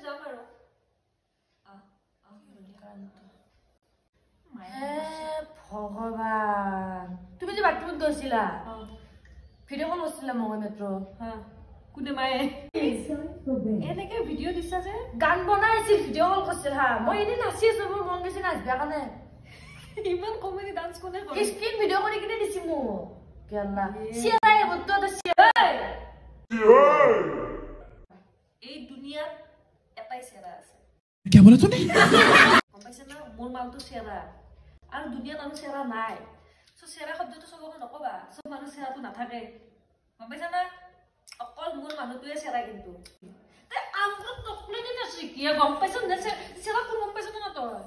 যাম আৰু। ভগৱান, তুমি যে বাথৰুমত গৈছিলা, ভিডিঅ' কল কৰিছিলা মোক মাত্ৰ। কোনে মায়ে এনেকে ভিডিঅ' দিছা যে? গান বনাই আছিল, ভিডিঅ' কল কৰিছিল। হা, মই এনেই নাচি আছো, মোৰ মন গৈছে নাচবা কাৰণে। ইমান কমেডি ডান্স কোনে কৰে? স্ক্ৰীন ভিডিঅ' কৰি কিনে দিছি মোক। কেলা চিয়াই বস্তু এটা। এই দুনিয়াত এটাই চেৰা আছে। क्या बोला तूने? গম পাইছা না? মোৰ মালটো চেৰা, আৰু দুনিয়াত আৰু চেৰা নাই। চ' চেৰা শব্দটো চবকে নকবা, চব মানুহ চেৰাটো নাথাকে, গম পাইছা না? অকল মোৰ মানুহটোৱে চেৰা। কিন্তু গম পাইছ নে চেৰা কোন? গম পাইছ না তই?